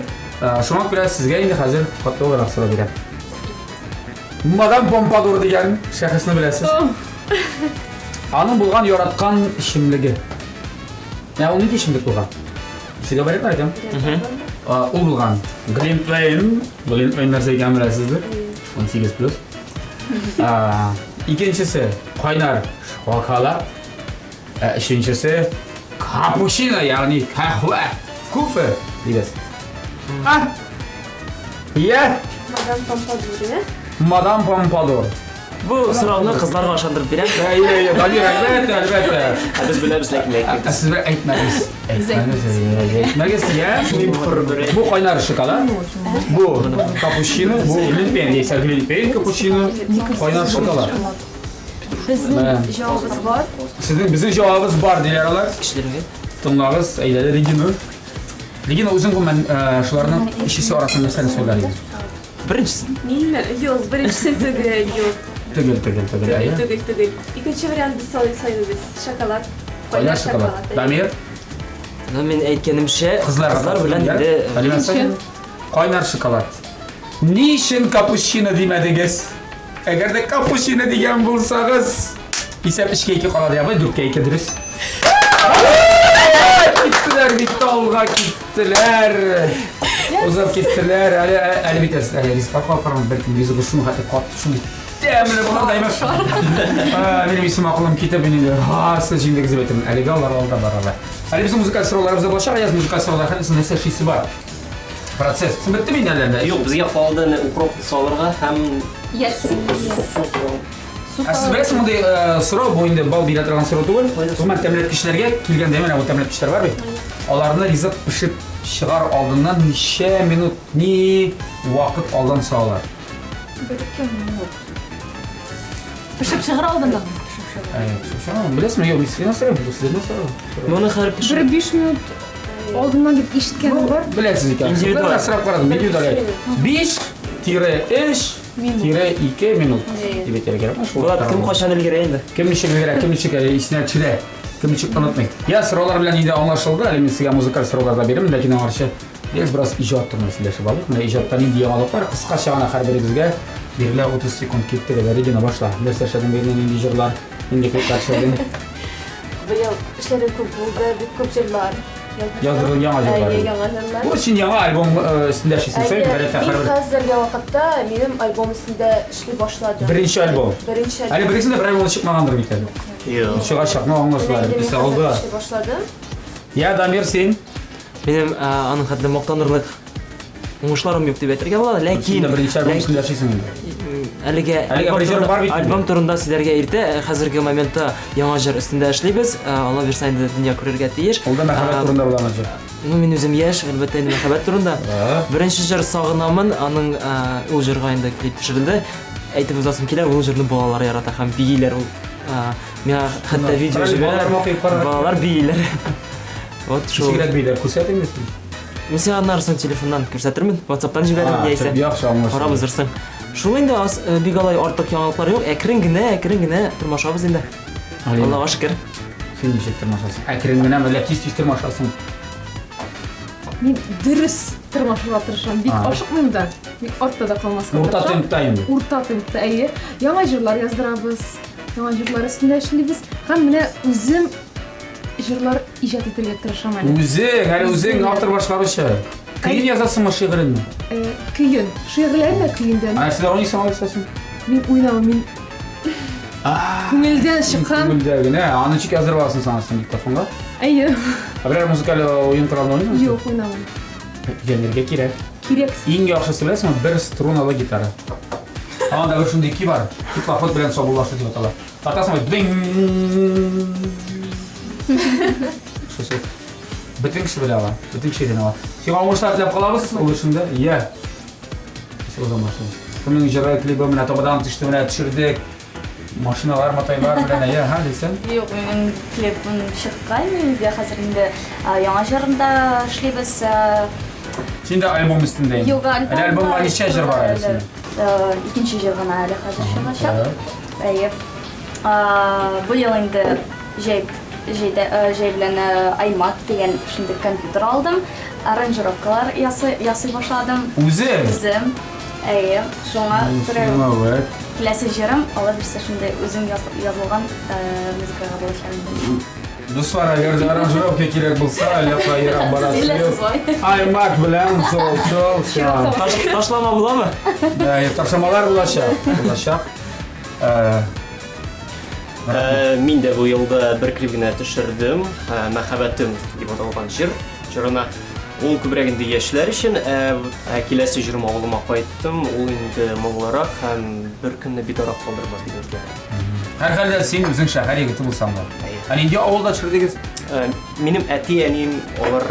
Шуңа күрә сезгә инде хәзер катлаулырак сорау бирәм. Мадам Помпадур дигән шәхесне беләсез. Аның булган яраткан эчемлеге. Ә ул нинди эчемлек булган? Сезгә вариантлар әйтәм. Ул булган Глинтвейн, Глинтвейн нәрсә икәнен беләсездер. 18 плюс. Икенчесе кайнар шоколад. Ә өченчесе капучино, ягъни каһвә, кофе дибез. А? Я, Мадам Помпадур, иә? мадам Помпадур. Бу сорауны кызларга ышандырып бирәм. Әйе, әйе, Дамир, әлбәттә, әлбәттә. Ә без беләбез, ләкин Ә әйтмибез. сез бер әйтмәгез. Әйтмәгез, әйе, әйтмәгез, я. Бу кайнар шоколад, бу капучино, бу глинтвейн, яисә глинтвейн, капучино, кайнар шоколад. Безнең җавабыбыз бар. Сезнең безнең җавабыбыз бар диләр алар. Кешеләргә. Тыңлагыз, әйдәле Регина. Регина үзең гомумән шуларның өчесе арасында нәрсәне сайлар идең? Беренчесе. Минме? Юк, беренчесе түгел, юк. Түгел, түгел, түгел. Түгел, Әйе. түгел, түгел. Икенче вариант без сайлыйбыз. Шоколад. Кайнар шоколад. әйе. Дамир, Ну мин әйткәнемчә, кызлар кызлар белән инде Алина, кайнар шоколад. Ни өчен капучино димәдегез? Әгәр дә капучино дигән булсагыз, исәп өчкә ике кала дия, дүрткә ике дөрес. Киттеләр бит алга киттеләр. Узып киттеләр. Әле әле бит әле ризыклар калып бәлкем ризыгы шуны хәтле катты, шундый тәмле була да имеш. Минем исем акылым китеп, мин инде, ха, сез җиңдегез дип әйтәм. Әлегә алар алда баралар. Әле безнең музыкаль сорауларыбыз да булачак, Аяз музыкаль сораулар хәзер нәрсә эшлисе бар? Процесс. Син бетте инде әллә? Юк, безгә калды әнә укроп салырга һәм Yes. су Ә сез беләсез мондый сорау бу инде бал бирә торган сорау түгел. Гомумән тәмләткечләргә килгәндә менә бу тәмләткечләр бар бит. Аларны ризык пешеп чыгар алдыннан ничә минут, ни вакыт алдан салалар. Бер-ике минут. Пешеп чыгар алдыннан. Шуны беләсеңме? Юк, мин сездән сорыйм, сездән сорыйм. Моны хәзер Бер 5 минут алдыннан дип ишеткәнем бар. Беләсез икән. Индивидуаль. Бер сорап карадым, индивидуаль. 5 тире 3 тире 2 минут дип әйтергә кирәк. Шул Булат, кем кайчан өлгерә инде? Кем ничек өлгерә, кем ничек исенә төшерә, кем ничек онытмый. Я, сораулар белән инде аңлашылды. Әле мин сезгә музыкаль сораулар да бирермен, ләкин аңарчы без бераз иҗат турында сөйләшеп алыйк. Менә иҗатта нинди яңалыклар, кыскача гына һәрберегезгә бирелә 30 секунд китте. Регина, башла. Нәрсә эшләдең быел, нинди җырлар, нинди клиплар эшләдең? Быел эшләрем күп булды, бик күп җырлар. Яздырдың яңа җырлар. Әйе, яңа җырлар. Бу син яңа альбом өстендә эшлисең, шулай бит? Гадәттә Мин һәрбер хәзерге вакытта минем альбом өстендә эшли башладым. Беренче альбом. Беренче Әле альбом. беренче дә бер альбом чыкмагандыр бит әле. Юк. Чыгачак, ну аңлашыла. Менә инде мин Бик хәзер алда. эшли башладым. Я, Дамир, син? Минем аның хәтле мактанырлык уңышларым юк дип әйтергә була, Син ләкин дә беренче альбом өстендә эшлисең инде. Әлегә Әлегә бер җыр бар бит инде. Альбом турында сөйләргә иртә. Хәзерге моментта яңа җыр өстендә эшлибез. Алла бирсә инде дөнья күрергә тиеш. Ул да мәхәббәт турында буламы җыр? Ну, мин үзем яшь, әлбәттә инде мәхәббәт турында. Беренче җыр Сагынамын, аның ул җырга инде клип төшерелде. Әйтеп узасым килә, ул җырны балалар ярата һәм бииләр ул. Миңа хәтта видео Балалар җибәрәләр. матур карар. Балалар бииләр. Вот шул. Ничегрәк бииләр, күрсәт инде син. Мин сиңа аннары телефоннан күрсәтермен, WhatsApp'тан җибәрермен яисә. Яхшы, аңлашылды. Карап узырсың. Шул инде аз, бик алай артык яңалыклар юк. Әкрен генә, әкрен генә тормашабыз инде. Аллага шөкер. Син ничек тормашасың? Әкрен генә, әллә тиз-тиз тормашасың? Мин дөрес тормашырга тырышам. Бик ашыкмыйм да, бик артта да калмаска Урта тырышам. темпта инде. Урта темпта, әйе. Яңа җырлар яздырабыз, яңа җырлар өстендә эшлибез. Һәм менә үзем җырлар иҗат итәргә тырышам әле. Үзең, әле үзең автор башкаручы. Көен язасыңмы, шигыренме? Көен, шигырьләрен дә көен дә. Ә син уйныйсың алайса син? Мин уйнамам, мин күңелдән чыккан. Күңелдә генә. Аны ничек яздырып аласың син асын диктофонга? Әйе. Ә берәр музыкаль уен коралын уйныйсыңмы? Юк, уйнамам. Өйрәнергә кирәк. Кирәк. Иң яхшысы беләсеңме, бер струналы гитара. Анда бер шундый көй бар. Теплоход белән саубуллашу дип атала. Тартасың бит, дың. Шушы. Бөтен кеше белә ала. Бөтен кеше өйрәнә ала. Сиңа уңышлар теләп калабыз ул эшеңдә. Я. Кемнең җыры клибы менә табадан төште, менә төшердек. Машиналар, матайлар белән, әйе, һә, дисең? Юк, минем клипым чыккан, инде хәзер инде яңа җырында эшлибез. Син дә альбом өстендә инде. Юк, альбом. Әле альбомга ничә җыр бар әле синең? Икенче җыр гына әле хәзер чыгачак. Әйе. Быел инде җәй җәйдә җәй белән iMac дигән шундый компьютер алдым. Аранжировкалар ясый ясый башладым. Үзең? Үзем. Әйе, шуңа күрә киләсе җырым, алла бирсә, шундый үзем язылган музыкага булачак инде. Дуслар, әгәр дә аранжировка кирәк булса, әллә кая ерак барасы юк. iMac белән шул, шул, шул. Ташлама буламы? Әйе, ташламалар булачак. Булачак. Мин дә бу елда бер клип генә төшердем. Мәхәббәтем дип аталган җыр. Җырына ул күбрәк инде яшьләр өчен, ә киләсе җырым авылыма кайттым, ул инде моңлырак һәм бер көнне битараф калдырмас дип әйтә. Һәрхәлдә син үзең шәһәр егете булсаң да. Ә нинди авылда төшердегез? Минем әти-әнием алар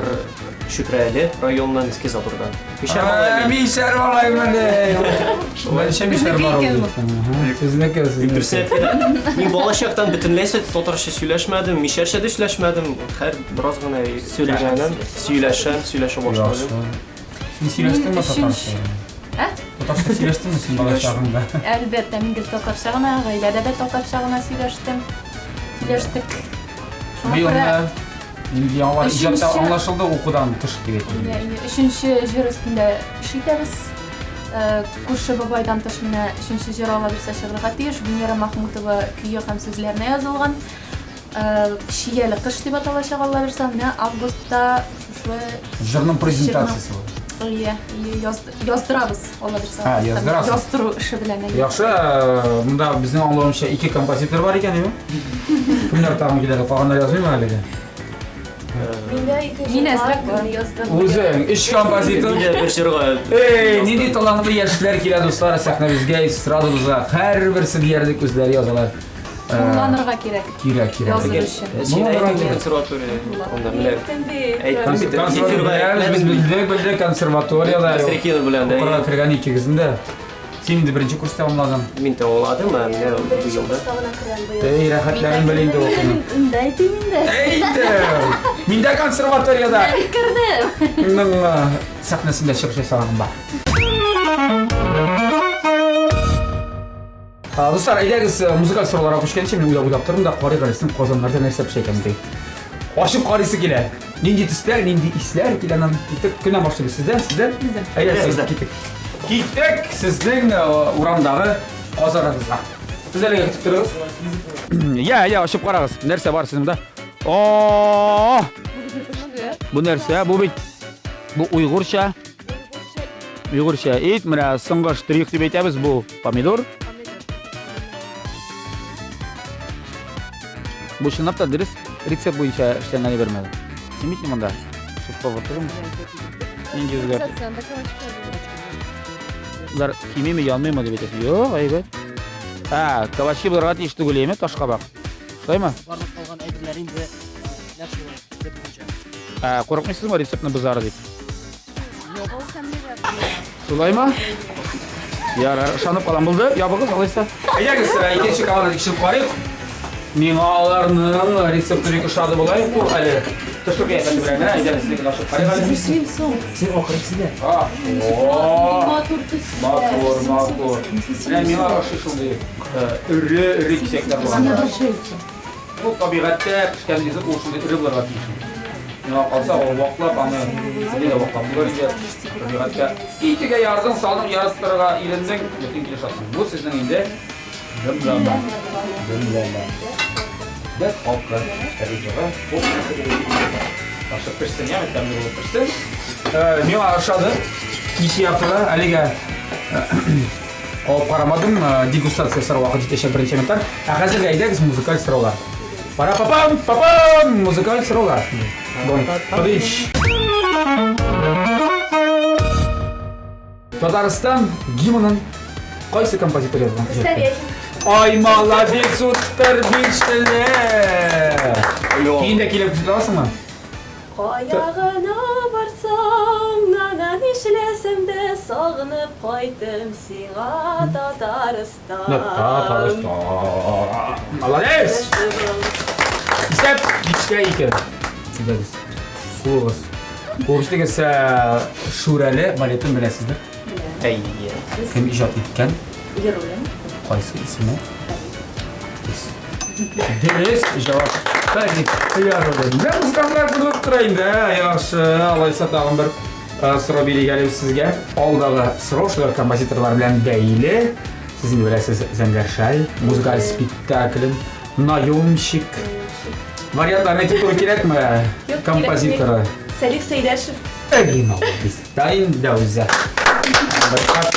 Чүпрәле районыннан, Иске Задурдан. Мишәр малай мин. Мишәр малай менә. Берничә мишәр бар ул. Сезнеке, сезнеке. Мин балачактан бөтенләй татарча сөйләшмәдем, мишәрчә дә сөйләшмәдем. Хәр бераз гына сөйләшәм, сөйләшәм, сөйләшә башладым. Син сөйләштеңме татарча? Ә? Татарча сөйләштеңме син балачагыңда? Әлбәттә, мин гел татарча гына, гаиләдә дә татарча гына сөйләштем. Сөйләштек. Шуңа Быел күрә нинди яңалар иҗатта Өченче- аңлашылды укудан тыш дип әйтим. Иә, иә, өченче җыр өстендә эш итәбез. Күрше бабайдан тыш менә өченче җыр ала бирсә чыгарга тиеш. Венера Махмутова көе һәм сүзләренә язылган. Чияле кыш дип аталачак алла бирсә. Менә августта шушы Җырның презентациясе ул. Иә, иә, яздырабыз алла бирсә. А, яздырасыз. Яздыру эше белән. әйе. Яхшы, монда безнең аңлавымча ике композитор бар икән, әйеме? Кемнәр тагын килә? Калганнар язмыймы әлегә? Миндә ике Мин җыр әзрәк бар, мин яздым. Үзең өч композитор. Миндә бер җырга. Эй, нинди талантлы яшьләр килә, дуслар, сәхнәбезгә, эстрадабызга. Һәрберсе диярлек үзләре язалар. Моңланырга кирәк. Кирәк, кирәк. Языр өчен. Син Моңланырга әйттең кирәк. консерватория. Анда менә Әйттем бит. Әйттем бит. Консерватория, без белдек, белдек консерваторияда. Насрекина белән дә. Укырга кергән икегезнең дә. Син инде беренче курс тәмамладың. Мин тәмамладым, ә менә бу Беренче елда. курста гына керәм быел. Эй, рәхәтләнеп бел инде укуны. Инде әйтим инде. Әйдә! Мин дә консерваториядә Кердем. Ның сәхнәсендә чыгыш ясаганым бар. Дуслар, әйдәгез музыкаль сорауларга күчкәнче мин уйлап уйлап тордым да карыйк әле сезнең казаннарда нәрсә пешә икән дип. Ачып карыйсы килә. Нинди төсләр, нинди исләр килә аннан. Киттек, кемнән башлыйбыз? Сездән, сездән? Бездән. Әйдә, сез киттек. Киттек сезнең урамдагы казаныгызга. Сез әлегә көтеп торыгыз. Я, я, ачып карагыз. Нәрсә бар сезнең монда? О! Бу нәрсә? Бу бит бу уйгурча. Уйгурча ит, менә соңгы штрих дип әйтәбез, бу помидор. Бу чынлап та дөрес рецепт буенча эшләнгән әйберме? Син бит монда. Шеф-повар түгелме? Нинди үзгәрт? Болар кимиме, янмыймы дип әйтәсең. Юк, әйбәт. А, кабачки булырга тиеш түгел, әйме, ташкабак. Шулаймы? Барлык калган әйберләр инде нәкъ шулай рецепт буенча. Ә, курыкмыйсызмы рецептны бозар дип? Шулаймы? Ярар, ышанып калам. Булды, ябыгыз алайса. Әйдәгез, икенче команда тикшереп карыйк. Миңа аларның рецепты бик ошады болай. Ул әле тышкы кыяфәте белән генә. Әйдәгез, сезнекен ачып карыйк әле. Син акырып сөйлә. А, о, Матур төсләр. матур, матур. Менә миңа ошый шундый эре, эре кисәкләр булган. Ул табигатьтә пешкән ризык ул шундый эре булырга тиеш. Миңа калса, ул ваклап аны сине дә ваклап булыр инде. Табигатьтә икегә ярдың, салдың, ярыстырырга ирендең, бөтен килеш атсың. Бу сезнең инде дымлама. Дымлама. Без халкы ризыгы. Бу Ашы пешсен, яме тәмле булып пешсен. Миңа ошады. Ике яклы әлегә алып карамадым. Дегустация ясар вакыт җитәчәк берничә минуттан. Ә хәзергә әйдәгез музыкаль сораулар. Пара папам, папам, музыкаль сораулар. Дон, подыч. Татарстан гимнын кайсы композитор язган? Рөстәм Яхин. Ай, молодец, уттыр бишле. Киен дә килеп күрсәтә аласыңмы? Кая гына барсам, нана нишләсәм дә сагынып кайттым сиңа, Татарстан. Татарстан. Молодец! Исәп 5-2. Әйдәгез. Куыгыз. Куыгыз Шүрәле балетын беләсездер. Әйе. Кем иҗат иткән? Яруллин. Кайсы исеме? Дөрес җавап. Фәрит Яруллин. Менә музыкантлар күренеп тора инде. Ә, яхшы. Алайса тагын бер сорау бирик әле сезгә. Алдагы сорау шулай композиторлар белән бәйле. Сез инде беләсез Зәңгәр шәл музыкаль спектаклен, Наемщик. Вариантларны әйтеп тору кирәкме? Юк, Композиторы. Сәлих Сәйдәшев. Әй, молодец. Да инде үзе. Бер кат.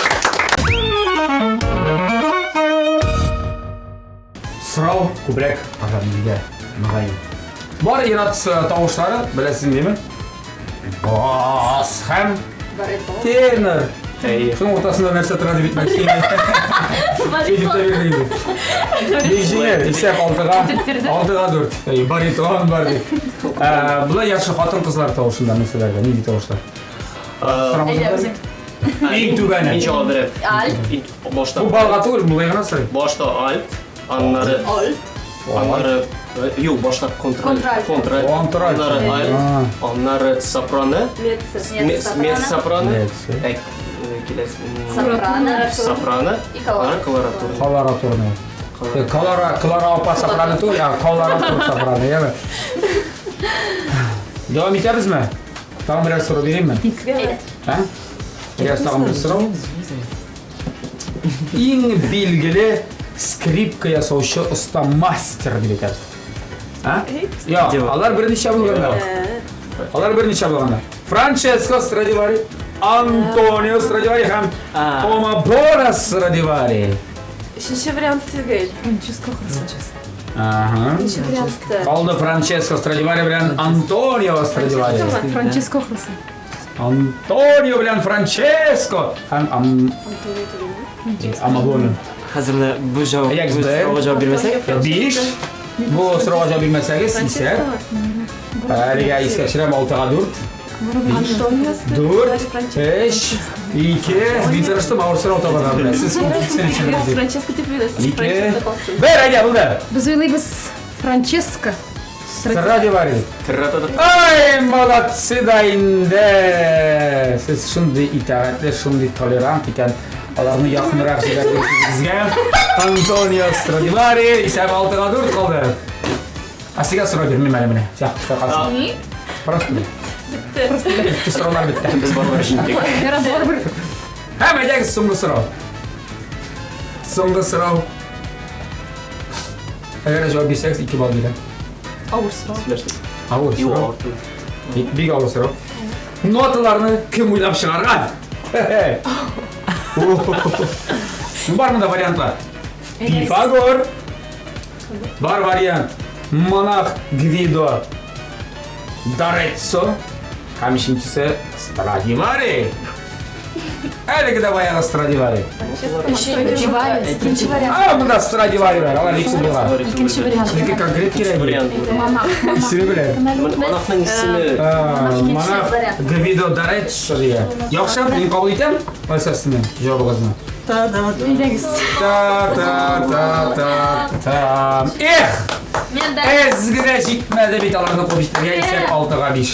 Сорау күбрәк Рамилгә, мөгаен. Бар ир-ат тавышлары, беләсең дими? Бас һәм тенор. Әйе. Шуның уртасында нәрсә тора дип әйтмәкче идем. Әйтеп тә бирдем инде. Бик җиңел, исәп 6-га 4. Әйе, баритон бар дип. Болай яхшы хатын-кызлар тавышында нәрсәләргә, нинди тавышлар? Әйдә, үзең. Иң түбәне. Мин җавап бирәм. Альт. Иң башта. Бу балга түгел, болай гына сорыйм. Башта альт, аннары Альт. Аннары юк, башта контраль. Контральт. Контраль. Контральт. Аннары альт, аннары сопрано, Меццо. меццо-сопрано. Меццо. Киләсе. Сопрано. Сопрано. И колоратур. Аннары колоратура. Колоратурный. Колора, Клара апа сопрано түгел, ә колоратур сопрано, яме. Дәвам итәбезме? Тагын берәр сорау биримме? Ә? Берәр тагын бер сорау. Иң билгеле скрипка ясаучы оста мастер дип әйтәбез. А? Юк, алар берничә булганнар. Алар берничә булганнар. Франческо Страдивари, Антонио Страдивари һәм Тома Борас Страдивари. Өченче вариант түгел. Франческо Хрусталев. Ага. Өченче вариантты. Калды Франческо Страдивари белән Антонио Страдивари. Франческо Хрусталев. Антонио белән Франческо һәм Антонио түгелме? Амагоны. Хәзер менә бу җавап, Әйдәгез, бу бер. сорауга җавап бирмәсәк, Биш. Бу сорауга җавап бирмәсәгез, исәп. Әлегә искә төшерәм 6-га 4. Биш, дүрт, өч, ике. Мин тырыштым авыр сорау табарга менә. Сез күп китсен өчен генә дип. Франческо дип уйлыйсыз. Ике. Бер, әйдә, булды. Без уйлыйбыз Франческо. Страдивари. Ай, молодцы да инде! Сез шундый итагатьле, шундый толерант икән. Аларны якынрак җибәрдегез безгә. Антонио Страдивари, исәп 6-га 4 калды. Ә сезгә сорау бирмим әле менә. Всё, калсын. Просто. Бетте. Бетте, сораулар бетте. Без барыбер җиңдек. Ярар, барыбер. Һәм әйдәгез соңгы сорау. Соңгы сорау. Әгәр җавап бирсәгез, 2 балл бирәм. Авыр сорау. Авыр сорау. Бик, бик авыр сорау. Ноталарны кем уйлап чыгарган? Ну, бар монда вариантлар. Пифагор. Бар вариант. Монах Гвидо Дореццо. Һәм өченчесе Страдивари. Әлеге дә баягы Страдивари. Икенче вариант. А, монда Страдивари бар. Алар икесе булган. Икенче вариант. Сезнеке конкрет кирәк. Вариант. Исеме белән. Монахның исеме Монах Гвидо Дореццо дигән. Яхшы, мин кабул итәм. Алайса сезнең җавабыгызны. Әйдәгез. Та та та та та. Эх! Мен дә Әз генә җитмәде бит аларны куып җитәргә, исәп 6-га 5.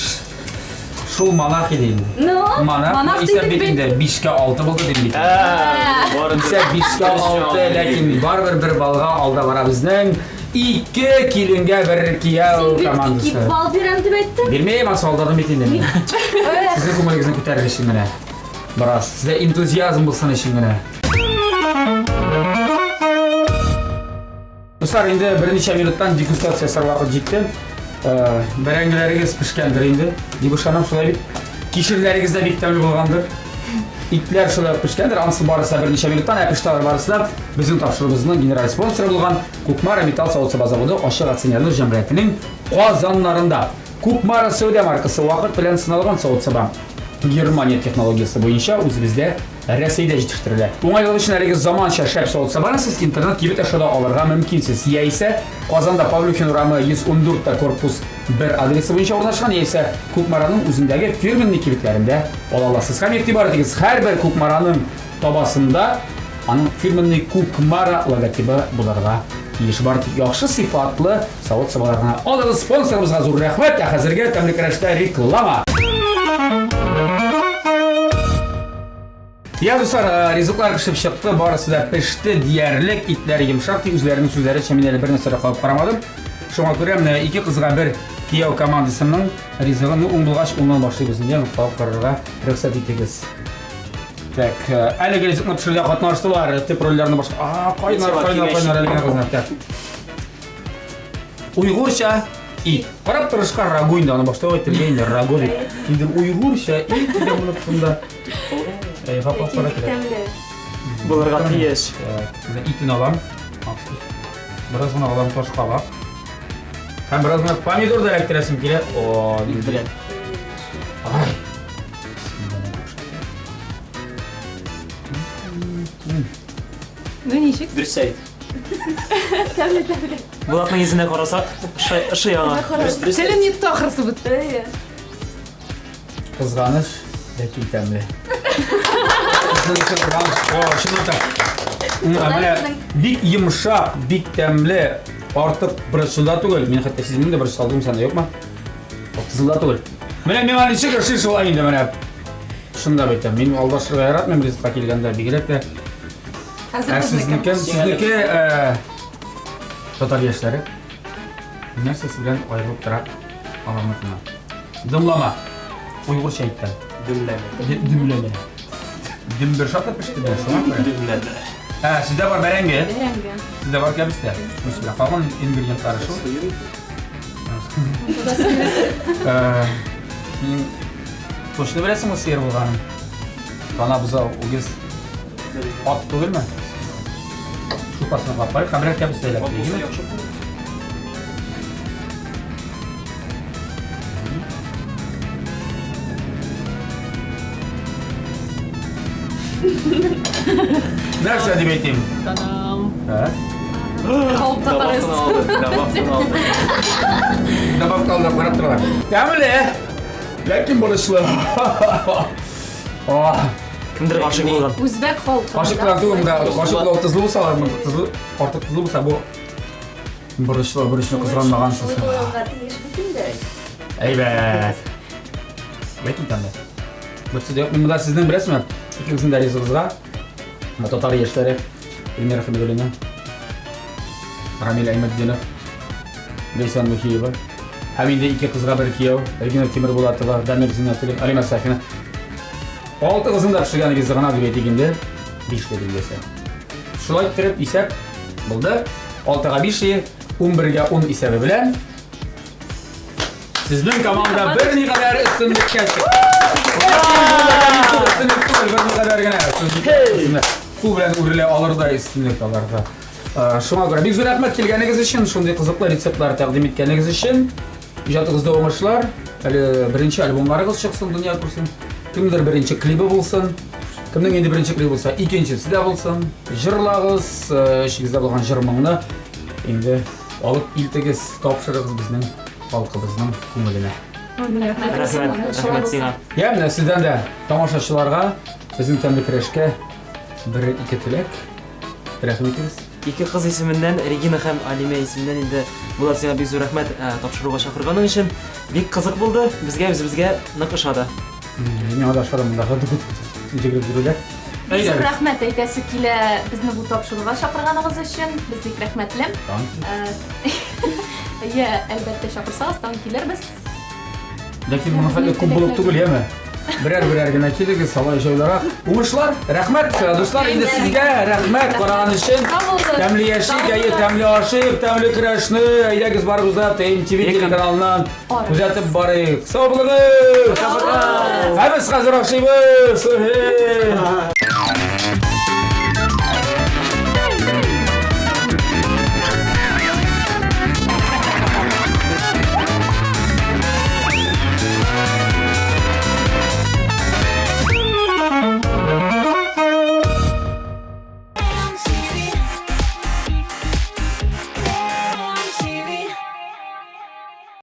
Шул монах иде инде. Ну, Монах, Монах исәп дидек бит бит. инде 5-кә 6 булды дим бит. Барыбер. Исәп 5-кә 6, ләкин барыбер бер баллга алда бара безнең ике киленгә бер кияү Син бит командасы. ике балл бирәм дип әйттең. Бирмәем, ансы алдадым бит инде мин. Сезнең күңелегезне күтәрер өчен генә. Бераз сездә энтузиазм булсын өчен генә. Дуслар, инде берничә минуттан дегустация ясар вакыт җитте. Бәрәңгеләрегез пешкәндер инде, дип ышанам, шулай бит. Кишерләрегез дә бик тәмле булгандыр. Итләр шулай ук пешкәндер, анысы барысы да берничә минуттан, ә пеште барысы да безнең тапшыруыбызның генераль спонсоры булган Кукмара металл савыт-саба заводы ачык акционерлы җәмгыятенең казаннарында. Кукмара сәүдә маркасы вакыт белән сыналган савыт-саба. Германия технологиясе буенча үзебездә Рәсәйдә җитештерелә. Уңайлылык өчен әлеге заманча шәп савыт-сабаны сез интернет кибет аша да алырга мөмкинсез. Яисә Казанда Павлюхин урамы 114 та корпус 1 адресы буенча урнашкан, яисә Кукмараның үзендәге фирменный кибетләрендә ала аласыз. Һәм игътибар итегез, һәрбер Кукмараның табасында аның фирменный Кукмара логотибы булырга тиеш. Бары тик яхшы сыйфатлы савыт-сабалар гына алыгыз. Спонсорыбызга зур рәхмәт. Ә хәзергә тәмле көрәштә реклама. Я, дуслар, ризыклар пешеп чыкты, барысы да пеште диярлек, итләр йомшак, ди үзләренең сүзләренчә мин әле бер нәрсә дә кабып карамадым. Шуңа күрә менә ике кызга бер кияү командасының ризыгын, ну, уң булгач, уңнан башлыйбыз инде, кабып карарга рөхсәт итегез. Так, әлеге ризыкны пешерүдә катнаштылар, төп рольләрне башка... А, кайнар, кайнар, кайнар әлеге кызлар. Так. Уйгурча ит. Карап торышка рагу инде, аны башта ук әйтелгән инде, рагу дип. Инде уйгурча ит дигән булып шунда. Әй, капап кара кирәк. Тәмле. Булырга тиеш. Так, менә итен алам. Махсус. Бераз гына алам ташкабак. Һәм бераз гына помидор да эләктерәсем килә. О, Ит белән. Ай. Ну ничек? Дөрес әйт. Тәмле, тәмле. Булатның йөзенә карасак, ошый аңа. Дөрес, дөрес Телен йотты ахрысы бу. Әйе. Кызганыч, ләкин тәмле. Кызганыч, о, чынлап та. Менә бик йомшак, бик тәмле. Артык борычлы да түгел. Мин хәтта сизмим дә борыч салдым, сәндә юкмы? Кызыл да түгел. Менә миңа ничек ошый шулай инде менә. Шунда бит, мин алдашырга яратмыйм ризыкка килгәндә, бигрәк тә. Хәзер Ә безнеке. сезнеке, сезнеке татар яшьләре нәрсәсе белән аерылып тора аларныкыннан? Дымлама. Уйгурча әйткән. Дүмләмә. Дүмләмә. Дөм бер шартлап пеште дә, шуңа күрә. Дүмләмә. Ә, сездә бар бәрәңге, Бәрәңге. сездә бар кәбестә. Бисмилла. Калган ингредиентлары шул. Син точно беләсеңме сыер булганын? Тана бозау, үгез, ат түгелме? Шулпасын капайык һәм берәр кәбестә эләктерик, әйеме? Нәрсә дип әйтим? Та-дам. Ә? Калып татарыз. Добавканы алды, добавканы алды. Добавка алдап карап торалар. Тәмле! Ләкин борычлы. Кемдер гашыйк булган. Үзбәк халкы. Кашык белән түгел, монда кашык белән тозлы булса, монда тозлы, артык тозлы булса, бу борычлы, борычны кызганмагансыз. Шулай булырга тиеш бит инде. Әйбәт. Ләкин тәмле. Берсе дә юк. Мин монда сезнең беләсезме? Икегезнең дә ризыгызга. Менә татар яшьләре Эльмира Хәмидуллина, Рамил Әймәтдинов, Ләйсән Мөхиева. Һәм инде ике кызга бер кияү, Регина Тимербулатова, Дамир Зиннәтуллин, Алина Сафина. Алты кызның да пешергән ризыгына дип әйтик инде, бишле билгесе. Шулай иттереп исәп булды. Алтыга биш, 11-гә 10 исәбе белән Сезнең команда берникадәр өстенлеккә чыкты. Өстенлек түгел, берникадәр генә. Кул белән үрелә алырдай өстенлек аларда. Шуңа күрә бик зур рәхмәт килгәнегез өчен, шундый кызыклы рецептлар тәкъдим иткәнегез өчен. Иҗатыгызда уңышлар. Әле беренче альбомнарыгыз чыксын, дөнья күрсен. Кемдер беренче клибы булсын. Кемнең инде беренче клибы булса, икенчесе дә булсын. Җырлагыз, эчегездә булган җыр моңны инде алып илтегез, тапшырыгыз безнең халкыбызның күңеленә. Рәхмәт, рәхмәт сиңа. Я, менә сездән дә тамашачыларга, безнең тәмле көрәшкә бер-ике теләк. Рәхим итегез. Ике кыз исеменнән, Регина һәм Алимә исеменнән инде Булат сиңа бик зур рәхмәт э, тапшыруга чакырганың өчен. Бик кызык булды, безгә үзебезгә нык ошады. Миңа да ошады мондагы йөгереп йөрүләр. Бик зур рәхмәт әйтәсе килә безне бу тапшыруга чакырганыгыз өчен. Без бик рәхмәтле. Әйе, әлбәттә чакырсагыз, тагын килербез. Ләкин моның хәтле күп булып түгел, яме. Берәр-берәр генә килегез, алай җайлырак. Уңышлар, рәхмәт, дуслар, инде сезгә рәхмәт караган өчен. Тәмле яшик, әйе, тәмле ашыйк, тәмле көрәшне. Әйдәгез барыбыз да ТМТV телеканалыннан күзәтеп барыйк. Сау булыгыз! Ә без хәзер ашыйбыз!